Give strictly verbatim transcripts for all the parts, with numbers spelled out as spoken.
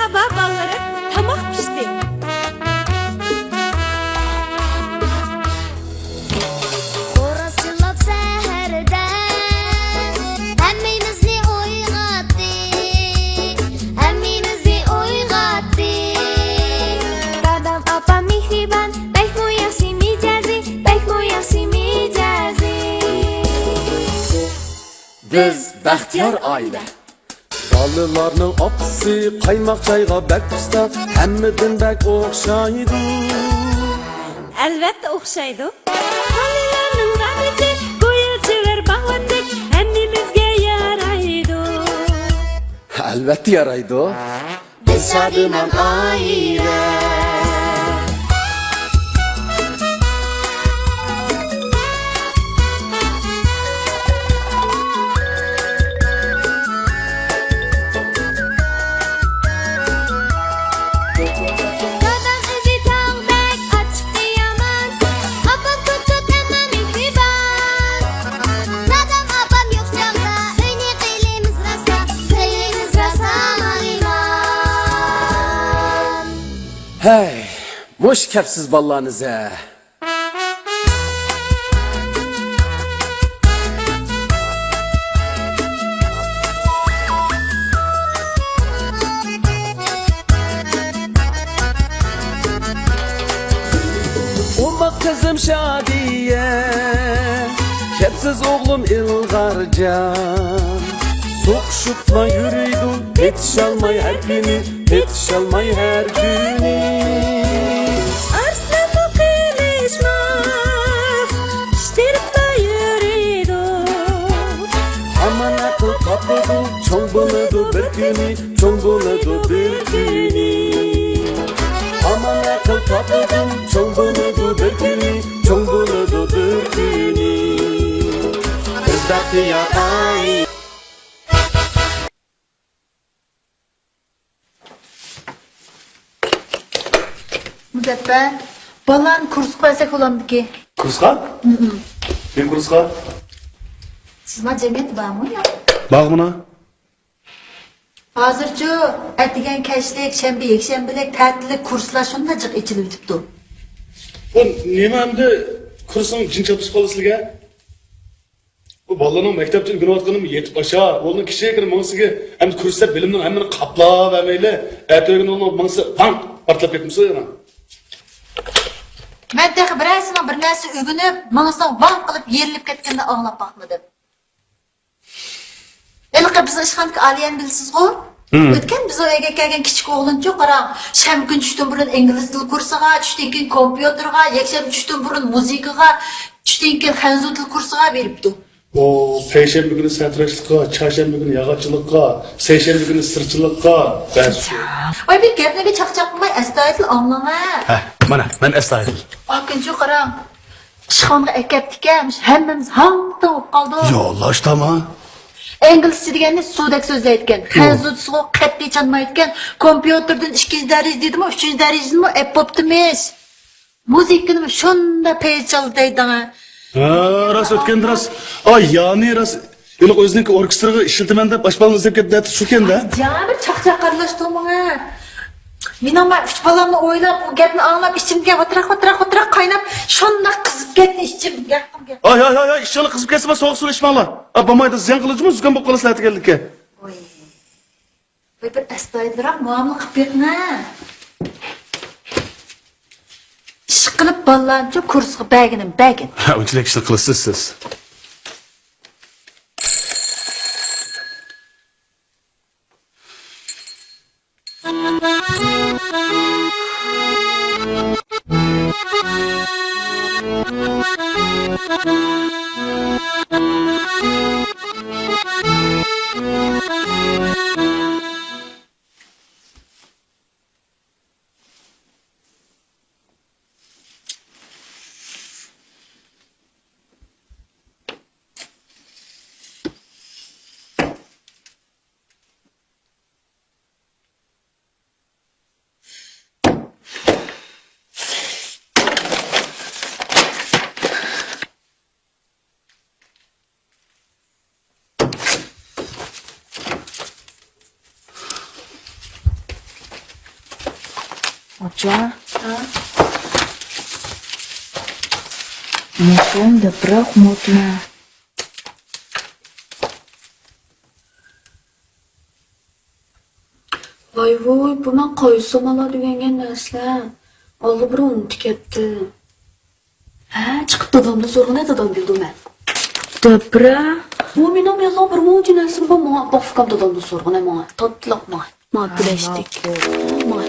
مەرھابا بالىلىرىم، تاماق پىشتى. خوراز چىللاپ سەھەردە ھەممىمىزنى ئويغاتتى، ھەممىمىزنى ئويغاتتى. دادام، ئاپام مېھرىبان، بەكمۇ ياخشى مىجەزى، بەكمۇ ياخشى مىجەزى. بىز بەختىيار ئائىلە. بالىلارنىڭ ئاپىسى قايماق چايغا بەك ئۇستا، ھەممىدىن بەك ئوخشايدۇ. ئەلۋەتتە ئوخشايدۇ. بالىلارنىڭ دادىسى گويا چېۋەر باغۋەندەك، ھەممىمىزگە يارايدۇ. ئەلۋەتتە يارايدۇ. بىز شادىمان ئائىلە. دادام ئۆزى تاغدەك ئاچچىقى يامان، ئاپام توپتوپ ئەمما مېھرىبان. دادام، ئاپام يوق چاغدا ئۆينى قىلىمىز راسا، قىلىمىز راسا مالىمان. ھەي، مۇشۇ كەپسىز بالىلارنى زە. ئوماق قىزىم شادىيە، كەپسىز ئوغلۇم ئىلغارجان. سوقۇشۇپلا يۈرىدۇ، پېتىشالماي ھەر كۈنى، پېتىشالماي ھەر كۈنى. ئارسلانمۇ قىلىشماس، ئىش تېرىپلا يۈرىدۇ. ھامان ئەقىل تاپىدۇ، چوڭ بولىدۇ بىر كۈنى، چوڭ بولىدۇ بىر كۈنى. ھامان ئەقىل تاپىدۇ، چوڭ بولىدۇ بىر كۈنى، چوڭ بولىدۇ بىر كۈنى. بىز بەختىيار ئائىلە. مۇزەپپەر، بالىلارنى كۇرسقا بەرسەك بولامدىكى؟ كۇرسقا؟ ھمم. نېمە كۇرسقا؟ سىز ما جەمئىيەتتە بارمۇ يا؟ بارغۇنا. ھازىرچۇ، ئەتىگەن كەچلىك، شەنبە يەكشەنبىلىك، تەتىللىك كۇرسلار شۇنداق جىق ئېچىلىۋېتىپتۇ. بۇ نېمە ئەمدى كۇرسنىڭ جىن چاپلىشىپ قالدى سىلىگە؟ بۇ بالىلارنىڭ مەكتەپتە ئۆگىنىۋاتقىنىمۇ يېتىپ ئاشا، ئۇلارنىڭ كىچىككىنە مېڭىسىگە ئەمدى كۇرس دەپ بىلىمنىڭ ھەممىنى قاپلاۋەرمەيلى، ئەتە ئۆگىنىۋالما مېڭىسى ۋاڭ پارتلاپ كەتمىسۇن يەنە. مەن تېخى بىرەرسىنىڭ بىر نەرسە ئۆگىنىپ، مېڭىسىنىڭ ۋاڭ قىلىپ يېرىلىپ كەتكىنىنى ئاڭلاپ باقمىدىم. ھېلىقى بىزنىڭ ئىشخانىدىكى ئالىيەنى بىلىسىزغۇ؟ ھىم. ئۆتكەن بىزنىڭ ئۆيگە كەلگەن كىچىك ئوغلۇنچۇ قاراڭ، شەنبە كۈنى چۈشتىن بۇرۇن ئىنگلىز تىلى كۇرسىغا، چۈشتىن كېيىن كومپيۇتېرغا، يەكشەنبە چۈشتىن بۇرۇن مۇزىكىغا، چۈشتىن كېيىن خەنزۇ تىلى كۇرسىغا بېرىپتۇ. ئۇ پەيشەنبە كۈنى سەترەشلىققا، چارشەنبە كۈنى ياغاچچىلىققا، سەيشەنبە كۈنى سىرچىلىققا بەس. ۋاي، بىر گەپنى بىر چاقچاق قىلماي، ئەستايىدىل ئاڭلاڭە. ھە، مانا، مەن ئەستايىدىل. ئاكىنچۇ قاراڭ، ئىشخانىغا ئەكەپتىكەن، ھەممىمىز ھاڭ-تاڭ بولۇپ قالدۇق. يولداش تامان. ئىنگلىزچە دېگەننى سۇدەك سۆزلەيدىكەن، خەنزۇچىسىغۇ قەتئىي چانمايدىكەن، كومپيۇتېردىن ئىككىنچى دەرىجە دېدىمۇ، ئۈچىنچى دەرىجىنىمۇ ئېپ بوپتىمىش. مۇزىكىنىمۇ شۇنداق پەيزى چالدى دەيدىڭە. ھە، راست ئۆتكەندە راست. ئاي، يانى راست. ھېلىقى ئۆزىنىڭكى ئوركېستىرغا ئىشلىتىمەن دەپ باشپالىنى ئىزدەپ كەتتى دەپ شۇ ئىكەن-دە. يا، بىر چاقچاق ئارىلاشتۇرمىڭە. مېنىڭ مانا ئۈچ بالامنى ئويلاپ، ئۇ گەپنى ئاڭلاپ، ئىچىمدىكى ۋاتراق، ۋاتراق، ۋاتراق قايناپ، شۇنداق قىزىپ كەتتى ئىچىم. ياقتىم، ياقتىم. ھاي، ھاي، ھاي، ھاي، ئىچىڭلار قىزىپ كەتسە، سوغۇق سۇنى ئىچمەڭلار. ئا، بولمايدۇ، زىيان قىلىدۇ، زۇكام بولۇپ قالىسىلەر ئەتىگەنلىككە. ۋاي. ۋاي، بىر ئەستايىدىلراق مۇئامىلە قىلىپ بېقىڭە. ئىشقىلىپ بالىلارنىچۇ كۇرسقا بەرگىنىم بەرگىن. ھە، ئۇنچىلىك ئىشنى قىلىسىز سىز. ئاچا. ھە؟ موتام دەپ بىراق موتىنا. ۋاي ۋوي، بۇ مەن قايسى زامانلاردا ئۆگەنگەن نەرسىلەر؟ ئاللىبۇرۇن ئۇنتۇپ كەتتىم. ھە، چىقىپ دادامدىن سورىغىنە، دادام بىلىدۇ مەن. دەپرە. بۇ مېنىڭ يازغان بىر مۇنچە نەرسىم بار، ماڭا ئاپام ئۇكام دادامدىن سورىغىنە ماڭا. تاتلىق ماڭا. ماڭا تىلەشتىك. ماڭا.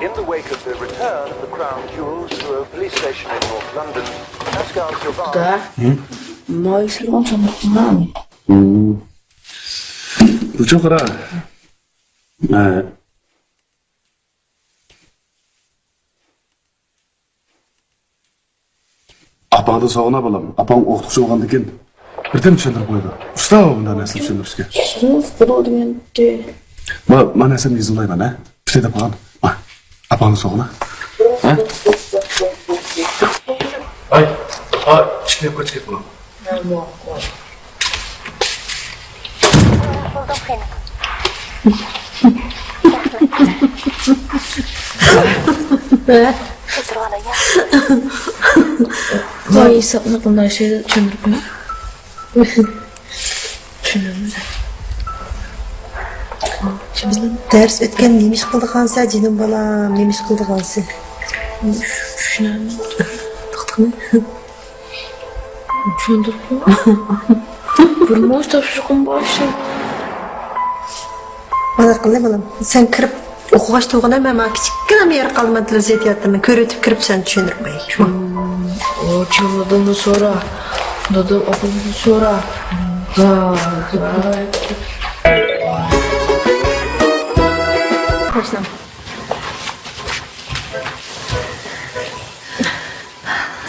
In the wake of the return of the crown jewels to a police station in North London, Pascal Gervais. ھە؟ مايسىلغان چاملىقىڭلار. بۇچۇ قارا. ھە. ئاپاڭدىن سوغۇنا بالام. ئاپاڭ ئوقۇتقۇچى بولغاندىكىن بىردەم چۈشەندۈرۈپ قويىدۇ. ئۇستا بۇنداق نەرسىنى چۈشەندۈرۈشكە. چۈشىنىسىز بولدى مەنچە. ما، ما نەرسىنى يېزىۋالايمەن ھە. پىتى دەپ قالغان. ما، ئاپاڭدىن سوغۇنا. ھە؟ ئاي، ئاي، ئىشىكنى ياپقا چىقىپ قويۇڭ. ۋاي، ھېسابنى قىلمايشى چۈشەندۈرۈپمۇ؟ چۈشىنەلمىدىم. دەرس ئۆتكەن نېمە ئىش قىلىدىغانسەن، جېنىم بالام، نېمە ئىش قىلىدىغانسەن؟ چۈشىنەلمىدىم. توختىما. چۈشەندۈرۈپ قويۇڭ. بىر مۇنچە تاپشۇرۇقۇم بار شۇ. مانا قىلدى بالام. سەن كىرىپ ئوقۇغاچ تۇرغىنا، مەن مانا كىچىككىنە يەر قالمىدى زىددىيەتتىن كۆرۈۋېتىپ كىرىپ سەن چۈشەندۈرۈپ قوياي. ئۇ چىللىدىن سورا. دادام ئاپامدىن سورا.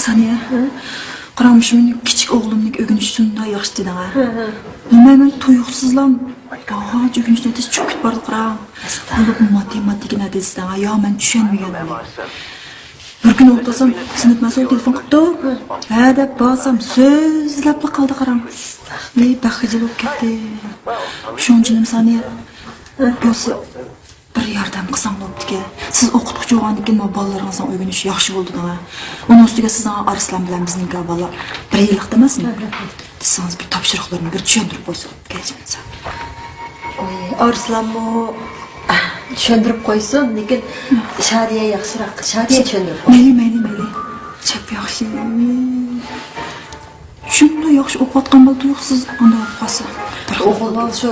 سانىيە، قاراڭ، مۇشۇ مېنىڭ كىچىك ئوغلۇمنىڭ ئۆگىنىشى شۇنداق ياخشى دېدىڭ ھە. ھە، ھە. بىلمەيمەن، تۇيۇقسىزلا بارغانچە ئۆگىنىشنىڭ نەتىجىسى چۈشۈپ كېتىپ بارىدۇ، قاراڭ. ئۇنداق ماتېماتىكا نەتىجىسى دېدىڭ ھە، يا مەن چۈشەنمىگەندىم. بىر كۈنى ئولتۇرسام، سىنىپ مەسئۇلى تېلېفون قىپتۇ. ھە دەپ بارسام، سۆزلەپلا قالدى، قاراڭ. ۋىي، بەك خىجىل بولۇپ كەتتىم. شۇڭا جېنىم سانىيە، بولسا بىر ياردەم قىلساڭ بوپتىكەن. سىز ئوقۇتقۇچى بولغاندىكىن، مانا بالىلىرىڭىزنىڭ ئۆگىنىشى ياخشى بولىدۇ دەڭە. ئۇنىڭ ئۈستىگە سىزنىڭ ئارسلان بىلەن بىزنىڭكى بالىلار بىر يىللىق ئەمەسمۇ؟ دېسىڭىز بىر تاپشۇرۇقلىرىنى بىر چۈشەندۈرۈپ قويسا بوپتىكەن. ئوي، ئارسلانمۇ چۈشەندۈرۈپ قويسۇن، لېكىن شادىيە ياخشىراق. شادىيە چۈشەندۈرۈپ قويسۇن. مەيلى، مەيلى، مەيلى. چەپ ياخشى. شۇنداق ياخشى ئوقۇۋاتقان بالا تۇيۇقسىز ئانداق بولۇپ قالسا. ئوغۇل بالا شۇ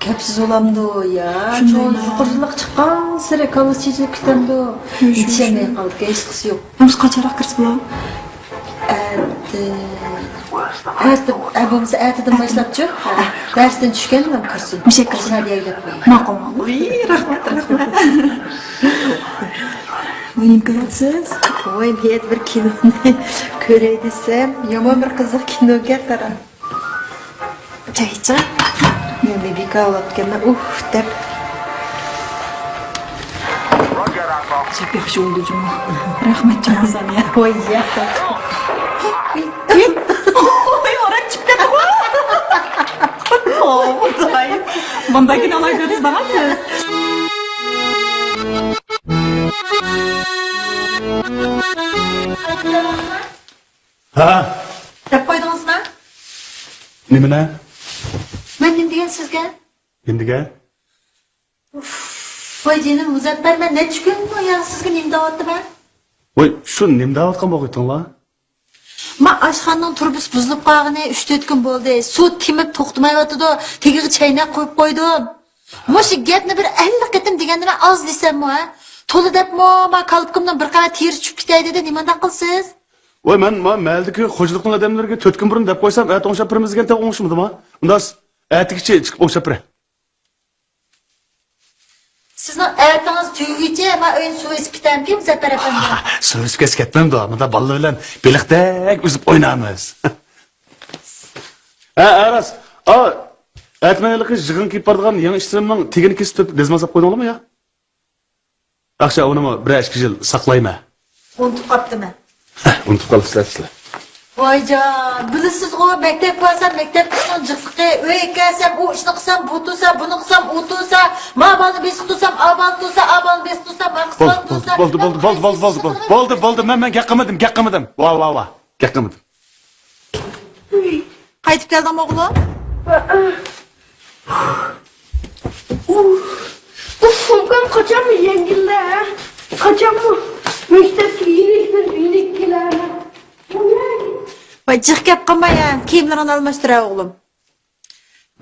كەپسىز بولامدۇ يا؟ شۇنداق. يۇقىرى يىللىققا چىققانسېرى كاللىسى چېچىلىپ كېتەمدۇ؟ شۇ، شۇ، يېتىشەلمەي شۇ. قالدىكەن، ھېچقىسى يوق. بولمىسا قاچانراق كىرسە بولا؟ ئەتە. ئەتە، ئە، بولمىسا ئەتىدىن باشلاپچۇ؟ دەرستىن چۈشكەندىن كىرسۇن. مۇشەك كىرسۇن. شادىيە ئەيلەپ قويۇڭ. ماقۇل، ماقۇل. ۋىي، رەھمەت، رەھمەت. ۋاي، نېمە كۆرۈۋاتىسىز؟ ۋاي، مەن بىر كىنونى كۆرەي دېسەم، يامان بىر قىزىق كىنوكەن، قارا. چايچا. مەن بىكار بولۇپتىكەنمەن، ئۇھ دەپ. شەپ ياخشى بولدى جۇمۇ. رەھمەت جۇمۇ سانىيە. ۋاي يا. ۋاي، ئوران چىقىپ كەتتىغۇ. ئوي خۇدايىم. بۇنداق كىنولار كۆرىسىز دەڭە سىز. ھە؟ دەپ قويدىڭىزمۇ؟ نېمىنى؟ مەن نېمە دېگەن سىزگە؟ نېمە دېگەن؟ ئۇف، ۋاي جېنىم مۇزەپپەر، مەن نەچچە كۈندىن بۇيان سىزگە نېمە دەۋاتىمەن؟ ۋاي، شۇ نېمە دەۋاتقان بولغىيتىڭلار؟ ما ئاشخانىنىڭ تۇرۇبىسى بۇزۇلۇپ قالغىنى ئۈچ تۆت كۈن بولدى. سۇ تېمىپ توختىمايۋاتىدۇ. تېگىگە چەينەك قويۇپ قويدۇم. مۇشۇ گەپنى بىر ئەللىك قېتىم دېگەندە مەن ئاز دېسەممۇ، ھە؟ تولا دەپمۇ، ما كالپۇكۇمنىڭ بىر قەۋەت تېرىسى چۈشۈپ كېتەي دېدى. نېمانداق قىلىسىز؟ ۋاي، مەن ما مەھەللىدىكى خوجىلىقنىڭ ئادەملىرىگە تۆت كۈن بۇرۇن دەپ قويسام، ئەتە ئوڭشاپ بېرىمىز دېگەنتەك ئوڭشىمىدىما؟ ئۇنداق ئەتىگىچە چىقىپ ئوڭشاپ بېرە. سىزنىڭ ئەتىڭىز تۈگىگىچە ما ئۆينى سۇ ئېسىپ كېتەمكى، مۇزەپپەر ئەپەندى؟ سۇ ئېسىپ كەتسە كەتمەمدۇ؟ مۇنداق بالىلار بىلەن بېلىقتەك ئۈزۈپ ئوينايمىز. ھە، ھە، راست. ئا، ئەتە مەن ھېلىقى يىغىنغا كېلىپ بارىدىغان يېڭى ئىشچىلىرىمنىڭ تېگىنى كېسىپ تۆت دەزمال ساپ قويدۇڭلارمۇ يا؟ ياخشى، ئۇنىمۇ بىرەر ئىككى يىل ساقلايمەن. ئۇنتۇپ قاپتىمەن. ھە، ئۇنتۇپ قاپسىلەر سىلەر. ۋايجان، بىلىسىزغۇ، مەكتەپكە بارسام مەكتەپتىكىنىڭ جىقلىقى، ئۆيگە كەلسەم ئۇ ئىشنى قىلسام، بۇ تۇرسا، بۇنى قىلسام، ئۇ تۇرسا، ما بالىنى بېسىپ تۇرسام، ئا بالىنى تۇرسا، ئا بالىنى بېسىپ تۇرسام، ما قىز بالىنى تۇرسا، بولدى، بولدى، بولدى، بولدى، بولدى، بولدى، بولدى، بولدى، بولدى، مەن، مەن گەپ قىلمىدىم، گەپ قىلمىدىم. ۋا، ۋا، ۋا، گەپ قىلمىدىم. قايتىپ كەلدىڭمۇ، ئوغلۇم؟ ئۇف، ئۇكام، قاچانمۇ يەڭگىللەر، ھە؟ قاچانمۇ مەكتەپكە يېنىك، يېنىك كېلەرلەر؟ ۋاي، جىق گەپ قىلماي، ھە، كىيىملىرىڭنى ئالماشتۇر، ھە، ئوغلۇم.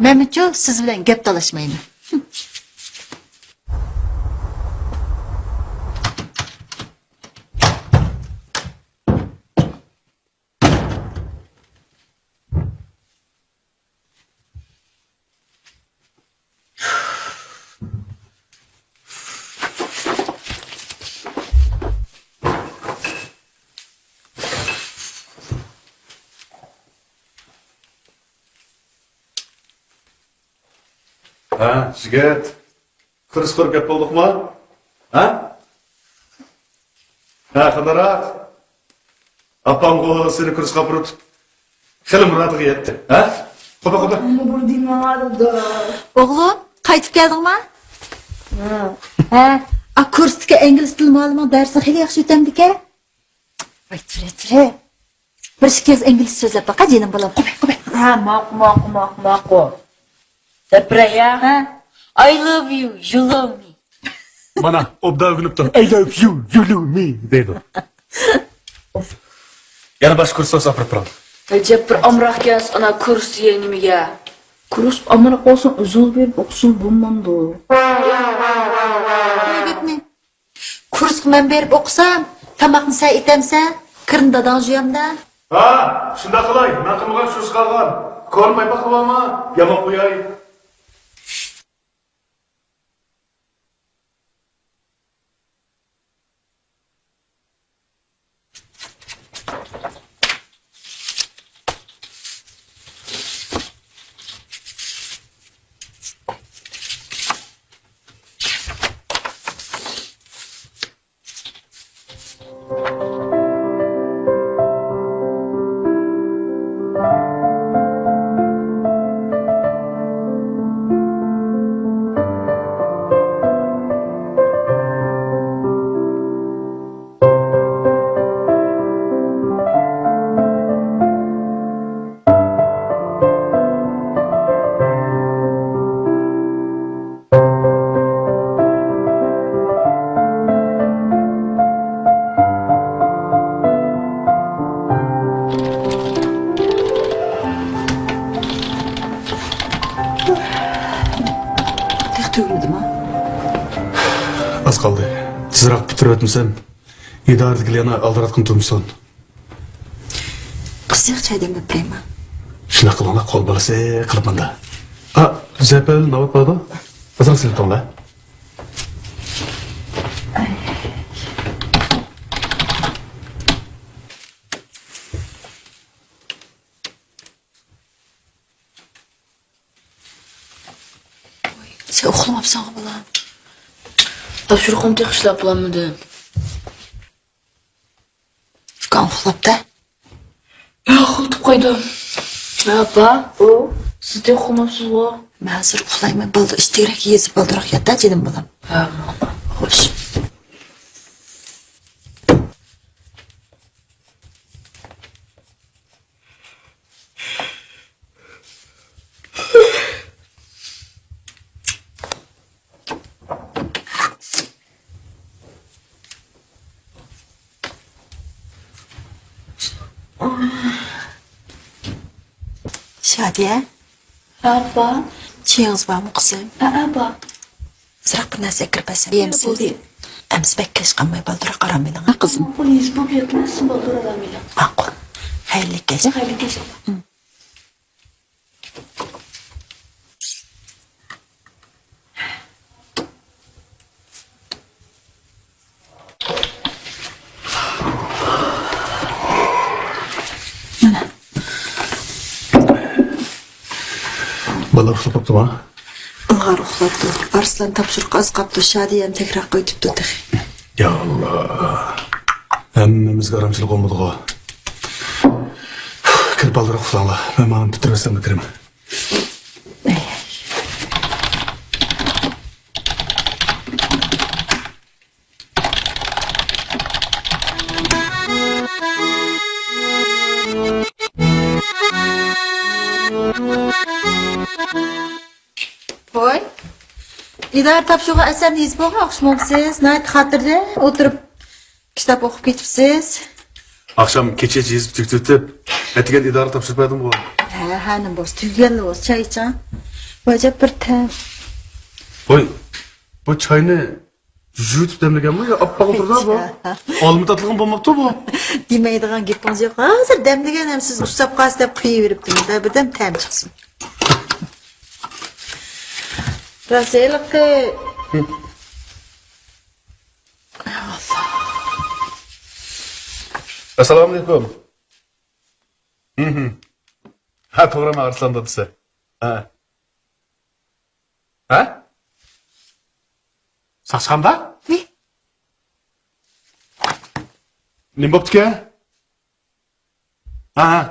مەنمۇچۇ سىز بىلەن گەپ تالاشمايمەن. ھە، جىگىت. كۇرس قۇرۇپ گەپ بولدۇقمۇ؟ ھە؟ ھە، قانداقراق؟ ئاپاڭغۇ سېنى كۇرسقا ئاپىرىپ خېلى مۇرادىغا يەتتى. ھە؟ قوپا، قوپا. ئوغلۇم، قايتىپ كەلدىڭما؟ ھە. ھە. ئا، كۇرستىكى ئىنگلىز تىل مۇئەللىمىڭ دەرسنى خېلى ياخشى ئۆتەمدىكەن. ۋاي، تۈرە، تۈرە. بىر ئىككى يۈز ئىنگلىزچە سۆزلەپ باقا، جېنىم بالام. قوپە، قوپە. ھە، ماقۇل، ماقۇل، ماقۇل، ماقۇل. دەپ بېرەي يا. ھە. I love you, you love me. مانا، ئوبدان ئۆگىنىپتۇ. I love you, you love me دەيدۇ. يەنە باشقا كۇرس بولسا ئاپىرىپ بېرىڭ. ئەجەب بىر ئامراقكەنسىز، ئانا، كۇرس دېگەن نېمىگە؟ كۇرس ئامراق بولسا ئۆزىڭىز بېرىپ ئوقۇسىڭىز بولمامدۇ؟ بۇ گەپنى كۇرسقا مەن بېرىپ ئوقۇسام، تاماقنى سەن ئېتەمسەن، كىرنى داداڭ جۇيامدا. ھا، شۇنداق قىلاي، مەن قىلمىغان شۇ ئىش قالغان. كونا پايپاق قىلىۋالما، ياماپ قوياي. تېخى تۈگىمىدىما؟ ئاز قالدى. تېزراق پۈتتۈرۈۋەتمىسەم، ئىدارىدىكىلەر يەنە ئالدىراتقىنى تۇرمىسۇن. قىزىق چاي دەملەپ بېرەيما؟ شۇنداق قىلىڭلار، قول بالىسى قىلىپ ماندا. ئا، زەپەل ناۋات بارغۇ؟ ئازراق سېلىپ تۇرۇڭلار. سەن ئۇخلىماپسەنغۇ، بالام؟ تاپشۇرۇقۇمنى تېخى ئىشلەپ بولالمىدىم. ئۇكاڭ ئۇخلاپتۇ. مەن ئۇخلىتىپ قويدۇم. ھە، ئاپا. ئۇ؟ سىز تېخى ئۇخلىماپسىزغۇ؟ مەن ھازىر ئۇخلايمەن. بالدۇر ئىچتىرەك يېزىپ، بالدۇرراق يات ھە، جېنىم بالام. ھە، ماقۇل. خوش. شادىيە. ھە، ئاپا. چېيىڭىز بارمۇ، قىزىم؟ ھە، ھە، بار. ئازراق بىر نەرسە ئەكىرىپ بەرسەم. يەمسىز؟ بولدى. ئەمىسە بەك كەچ قالماي بالدۇراق ئارام ئېلىڭ، ھە، قىزىم؟ ماقۇل، يېزىپ بولۇپ ياتماسسىز، بالدۇر ئارام ئېلىڭ. ماقۇل. خەيرلىك كەچ. خەيرلىك كەچ. بالا ئۇخلاپ قاپتۇما؟ ئىلغار ئۇخلاپتۇ. ئارسلان تاپشۇرۇق ئاز قاپتۇ. شادىيەم تەكرار قايتىپتۇ تېخى. يا ئاللا. ھەممىمىزگە ئارامچىلىق بولمىدىغۇ. ئالدىراپ ئۇخلاڭلار، مەن ماڭىمەن، پۈتتۈرۈۋەتسەم بىتىرىم. ۋاي، ئىدارە تاپشۇرغان ئەسەرنى يېزىپ بولغان ئوخشىمامسىز؟ ناھايىتى خاتىرجەم ئولتۇرۇپ كىتاب ئوقۇپ كېتىپسىز. ئاخشام كېچىچە يېزىپ تۈگىتىۋېتىپ، ئەتىگەن ئىدارە تاپشۇرۇپ بەردىمغۇ. ھە، ھە، نېمە بولسا، تۈگىگەنلا بولسا، چاي ئىچىڭ. ئەجەب بىر تەم. ۋاي، بۇ چاينى يۇيۇتۇپ دەملىگەنمۇ يا ئاپئاق تۇرىدۇ بۇ؟ ئالما تاتلىقىمۇ بولماپتۇ بۇ. دېمەيدىغان گېپىڭىز يوق. ھازىر دەملىگەن ھەم سىز ئۇسساپ قالسا دەپ قويۇۋېرىپتىمەن. بىردەم تەم چىقسۇن. راست ھېلىقى. ئەسسالامۇئەلەيكۇم. ھە، توغرا، مەن ئارسلان دادىسى. ھە. ھە؟ ساقچىخانىدا؟ نېمە؟ نېمە بوپتىكەن؟ ھە، ھە.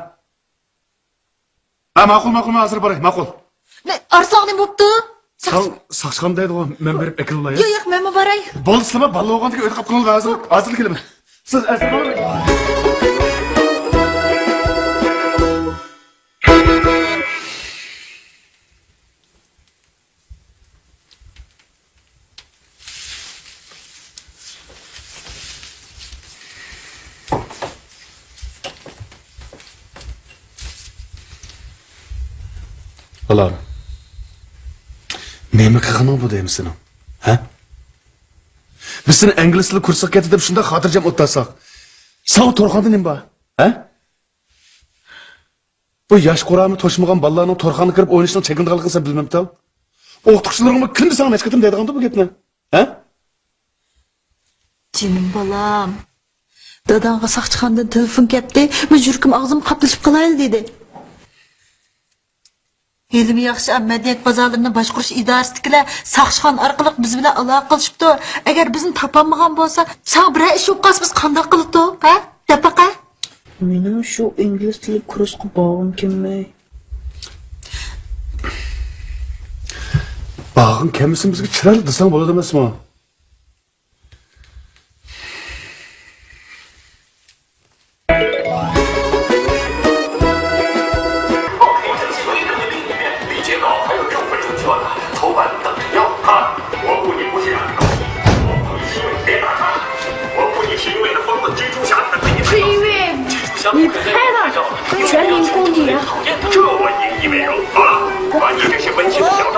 ھە، ماقۇل، ماقۇل، مەن ھازىر باراي، ماقۇل. نېمە، ئارسلانغا نېمە بوپتۇ؟ ساق-، ساقچىخانا دەيدىغۇ، مەن بېرىپ ئەكېلىۋالاي. ياق، ياق، مەنمۇ باراي. بولدى، سىلەرمۇ بالىلار بولغاندىكىن ئۆيدە قاپقىلىڭلار، ھازىر، ھازىر كېلىمەن. سىز ئەسلى. بالام، نېمە قىلغىنىڭ بۇ دەيمەن سېنىڭ؟ ھە؟ بىز سېنى ئىنگلىز تىلى كۇرسىغا كەتتى دەپ شۇنداق خاتىرجەم ئولتۇرساق، ساڭا تورخانىدا نېمە بار؟ ھە؟ بۇ ياش قۇرامى توشمىغان بالىلارنىڭ تورخانىغا كىرىپ ئوينىشىنىڭ چېكىنىدىغانلىقىنى سەن بىلمەمتىڭ؟ ئوقۇتقۇچىلىرىڭمۇ كۈندە ساڭا نەچچە قېتىم دەيدىغاندۇ بۇ گەپنى؟ ھە؟ جېنىم بالام، داداڭغا ساقچىخانىدىن تېلېفون كەپتۇ، مەن يۈرىكىم ئاغزىم قاپلىشىپ قالايلا دېدى. ھېلىمۇ ياخشى، مەدەنىيەت بازارلىرىنى باشقۇرۇش ئىدارىسىدىكىلەر ساقچىخانا ئارقىلىق بىز بىلەن ئالاقە قىلىشىپتۇ. ئەگەر بىزنى تاپالمىغان بولسا، ساڭا بىرەر ئىش بولۇپ قالسا، بىز قانداق قىلاتتۇق، ھە؟ دەپ باقە. مېنىڭ شۇ ئىنگلىز تىلى كۇرسىغا بارغۇم كەلمەي. بارغۇڭ كەلمىسۇن، بىزگە چىرايلىق دېسەڭ بولىدۇ ئەمەسمۇ؟ 是因为你拍了全民公敌。这我引以为荣。好了，把你这些温馨的小照。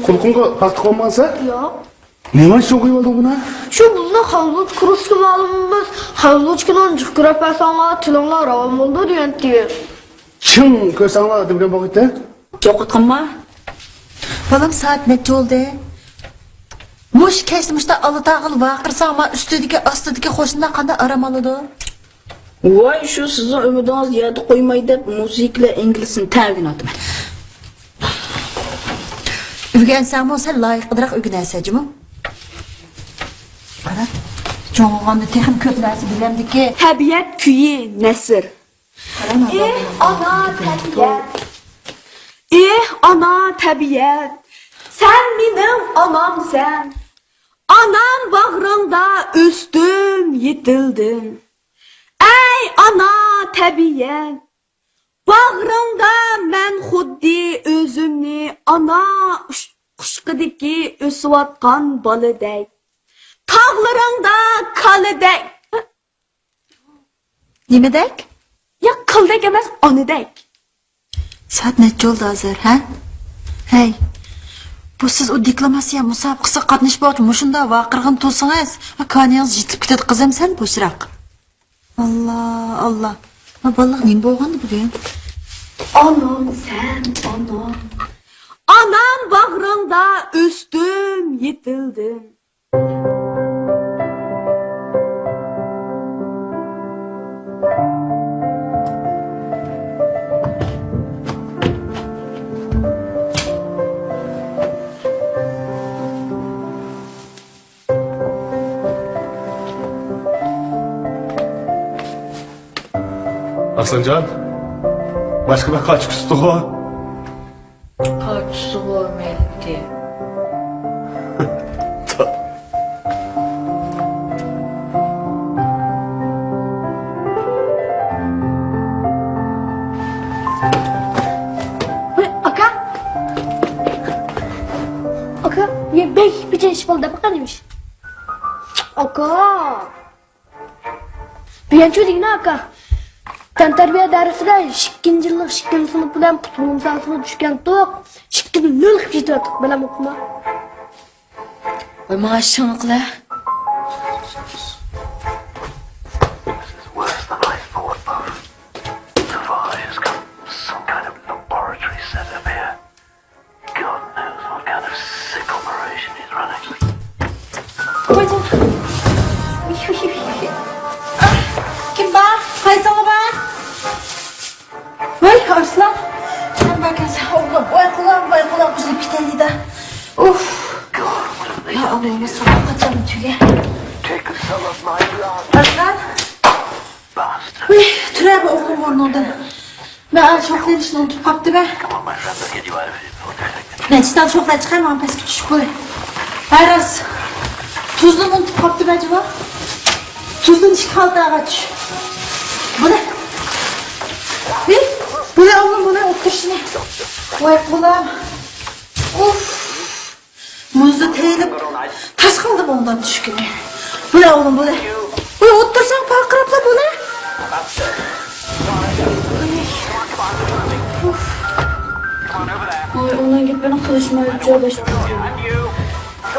قۇلىقىڭغا پاختا قونمىغانسەن؟ ياق. نېمە ئۈچۈن قويۇۋالدىڭ بۇنى؟ شۇ بۇنداق خەنزۇچە كۇرسكا مەلۇم ئەمەس. خەنزۇچە كىنونى جىق كۆرۈپ بەرسەڭلار، تىلىڭلار راۋان بولىدۇ دېگەنتى. چىڭ كۆرسەڭلار دېگەن بولغىيتتى. يوقاتقانما؟ بالام، سائەت نەچچە بولدى؟ مۇشۇ كەچتە مۇشۇنداق ئالا تاغىلا ۋارقىرىساڭ، ما ئۈستىدىكى، ئاستىدىكى قوشنىلار قانداق ئارام ئالىدۇ؟ ۋاي، شۇ سىزنىڭ ئۈمىدىڭىز يەردە قويماي دەپ، مۇزىكىلار ئىنگلىزنى تەڭ ئۆگىنىۋاتىمەن. ئۆگەنسەڭمۇ سەن لايىقىدىراق ئۆگىنەرسەن جۇمۇ. قارا، چوڭ بولغاندا تېخىمۇ كۆپ نەرسە بىلەمدىكى. تەبىئەت كۈيى، نەسر. ئېھ، ئانا تەبىئەت. ئېھ، ئانا تەبىئەت. سەن مېنىڭ ئانامسەن. ئانام باغرىڭدا ئۆستۈم، يېتىلدىم. ئەي ئانا تەبىئەت. باغرىڭدا مەن خۇددى ئۆزۈمنى ئانا ئۇش-، قۇشىقىدىكى ئۆسۈۋاتقان بالىدەك. تاغلىرىڭدا كالىدەك. نېمىدەك؟ ياق، كالىدەك ئەمەس، ئانىدەك. سائەت نەچچە بولدى ھازىر، ھە؟ ھەي، بۇ سىز ئۇ دېكلاماتسىيە مۇسابىقىسىگە قاتنىشىپ باققۇچە مۇشۇنداق ۋارقىرىغىن تۇرسىڭىز، كانىيىڭىز يېتىلىپ كېتىدۇ قىزىم، سەل بوشراق. ئاللا، ئاللا. ما بالىلار نېمە بولغاندۇ بۈگۈن؟ ئانام سەن، ئانام. ئانام باغرىڭدا ئۆستۈم، يېتىلدىم. ئارسلانجان، باشقا بىر قاچا كۈتۈپتىغۇ؟ قاچىسىغۇ مەيلىكى. ۋاي، ئاكا! ئاكا، يە بەك بېجىرىش بولدى، باققان ئىمىش. ئاكا! بۇيانچۇ دېگىنە ئاكا. تەنتەربىيە دەرسىدە ئىككىنچى يىللىق ئىككىنچى سىنىپ بىلەن پۇتبول مۇسابىقىسىغا چۈشكەنتۇق. ئىككىدە نۆل قىلىپ كېتىۋاتتۇق، بىلەم ئوقۇما. ۋاي، ماڭا شۇنى قىلە. This is worse than I thought, love. Devi's got some kind of laboratory set up here. God knows what kind of sick operation he's running. ۋاي جان. ئۇي، ئۇي، ئۇي، ئۇي. ئاھ، كىم بار؟ قايسىڭلار بار؟ ۋاي ئارسلان، سەن باركەنسەن. ئوغلۇم، ۋاي قۇلام، ۋاي قۇلام، ئۈزۈلۈپ كېتەيلى-دە. ئۇف. يا ئاللا، مەسرۇپ قاچان تۈگە. ئارسلان. ۋاي، تۇرە بۇ ئوغلۇم ئورنۇڭدىن. مەن ئاشۇ شوخلىنىشنى ئۇنتۇپ قاپتىمەن. نەچچە تال شوخلا چىقار، ماڭا پەسكە چۈشۈپ بولى. ھە راست. تۇزنى ئۇنتۇپ قاپتىمەن جۇمۇ. تۇزنى ئىككى خالتا ئاغاچ. بۇنى. ھى، بۇنى ئالدىم، بۇنى ئوتتۇرىسىنى. ۋاي قۇلام. ئۇف. مۇزدا تېيىلىپ، تاس قالدىم ئوڭدان چۈشكىنى. بۇلە ئوغلۇم، بۇلە. ئۇي، ئولتۇرساڭ پارقىراپلا بۇلە. ۋاي، ئۇنىڭ گېپىنى قىلىشمايچۇ باشتا.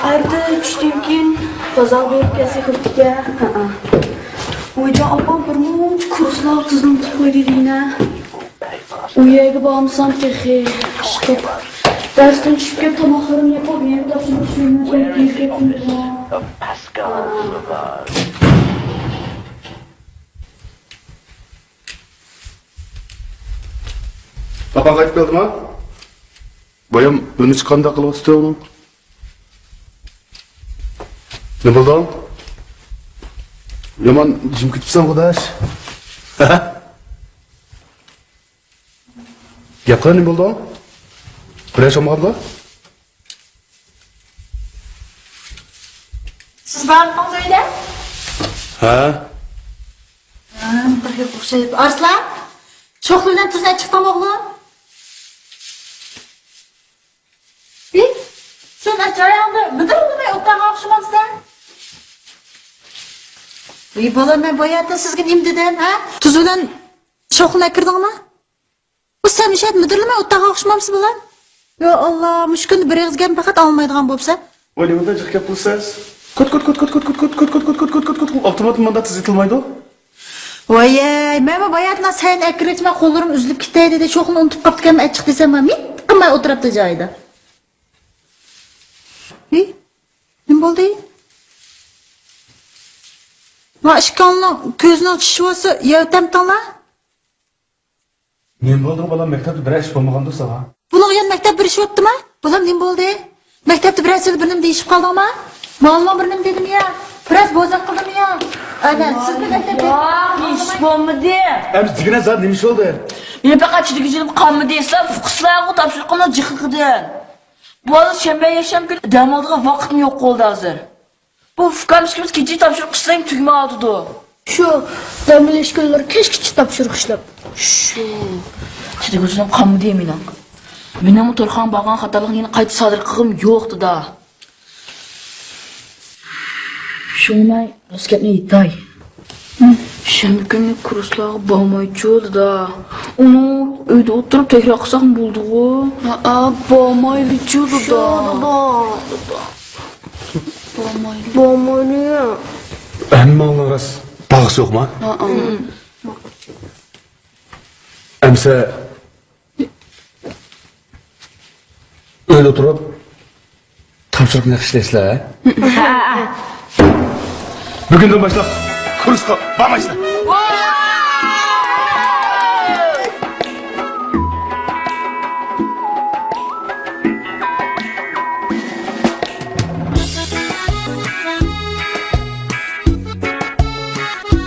ئەتە چۈشتىن كېيىن بازارغا بېرىپ كەلسەك بوپتىكەن. ھەئە. ۋايجان ئاپام بىر مۇنچە كۇرسلارغا تىزىملىتىپ قويدى دېگىنە. ئۇ يەرگە بارمىسام تېخى ئىشقىپ، دەرستىن چۈشۈپ كېلىپ تاماقلىرىمنى يەپ بولۇپ، يەنە تاپشۇرۇق ئىشلىرىمنى قويۇپ كېتىپتىمەن. پاپا قايتىپ كەلدىما؟ بايام بىر نېچە قانداق قىلىۋاتىدۇ ئۇنىڭ؟ نېمە بولدۇڭ؟ يامان جىم كېتىپسەن، قۇداش. گەپ قىل، نېمە بولدۇڭ؟ بىر ئىش بولمىغاندۇ؟ سىز بارمىدىڭىز ئۆيدە؟ ھە. ھە، بىر گەپ ئوخشايدۇ. ئارسلان، شوخلا بىلەن تۇزنى ئەچىقتىڭمۇ ئوغلۇم؟ ھى، شۇ مەن جايىڭدا مىدىرلىماي ئولتۇرغان ئوخشىمامسەن؟ ھى، بالام، مەن باياتىن سىزگە نېمە دېدىم، ھە؟ تۇز بىلەن شوخلىنى ئەكىردىڭمۇ؟ بۇ سەن مۇشۇ يەردە مىدىرلىماي ئولتۇرغان ئوخشىمامسەن، بالام؟ يا ئاللا، مۇشۇ كۈندە بىر ئېغىز گەپنى پەقەت ئالمايدىغان بوپسەن. ۋاي، نېمە جىق گەپ قىلىسىز؟ كوت، كوت، كوت، كوت، كوت، كوت، كوت، كوت، كوت، كوت، كوت، كوت، كوت، كوت، كوت، ئاپتوماتنى مۇنداق تېز ئېتىلمايدۇ. ۋاي، مەنمۇ باياتىن سەن ئەكىرىۋەتمە، قوللىرىم ئۈزۈلۈپ كېتەي دېدى، شوخلىنى ئۇنتۇپ قاپتىكەنمەن، ئەچچىق دېسەم، مەن مىت قىلماي ئولتۇرۇپتۇ جايىدا. ھى؟ نېمە بولدى؟ ما ئىككىڭلارنىڭ كۆزىنىڭ چىشى بولسا يەۋتەمتىڭلار؟ نېمە بولدى، بالام؟ مەكتەپتە بىرەر ئىش بولمىغاندۇ ساڭا؟ بۇنىڭغا يەنە مەكتەپتە بىر ئىش بوپتىما؟ بالام، نېمە بولدى؟ مەكتەپتە بىرەرسىدە بىر نېمە دېيىشىپ قالدىڭما؟ مۇئەللىمىڭ بىر نېمە دېدىمۇ يا؟ بىرەر بوزەك قىلدىمۇ يا؟ ئەنە، سىزنى مەكتەپتە ھېچ بولمىدى. ئەمىسە دېگىنە زادى نېمە ئىش بولدى؟ مېنى پەقەت چىدىگۈچىلىك قالمىدى، سىلەر ئۇقىسىلەرغۇ تاپشۇرۇقۇمنىڭ جىقلىقىدىن. بۇ ھازىر شەنبە، يەكشەنبە كۈنى دەم ئالىدىغان ۋاقىتمۇ يوق بولدى ھازىر. بۇ ئۇكام ئىككىمىز كېچىچە تاپشۇرۇق ئىشلەيمۇ تۈگىمەيۋاتىدۇ. شۇ دەم ئېلىش كۈنلىرى كەچكىچە تاپشۇرۇق ئىشلەپ. شۇ. تېلېگرامدىن قالمىدى مېنىڭ. مېنىڭمۇ تورخانىغا بارغان خاتالىقنى يەنە قايتا سادىر قىلغۇم يوق، دادا. شۇڭلاي راست گەپنى ئېيتاي. شەنبە كۈنى كۇرسلارغا بارمايچۇ، دادا. ئۇنى ئۆيدە ئولتۇرۇپ تەكرار قىلساقمۇ بولىدىغۇ؟ ھەئە، بارمايلىچۇ، دادا. شۇ، دادا. بولمايدۇ. بولمايدۇ. ھەممىڭلار راست باغىسى يوقما؟ ھەئە. ئەمسە ئۆيدە ئولتۇرۇپ تاپشۇرۇقنى ئىشلەيسىلەر، ھە؟ بۈگۈندىن باشلاپ كۇرسقا بارمايسىلەر.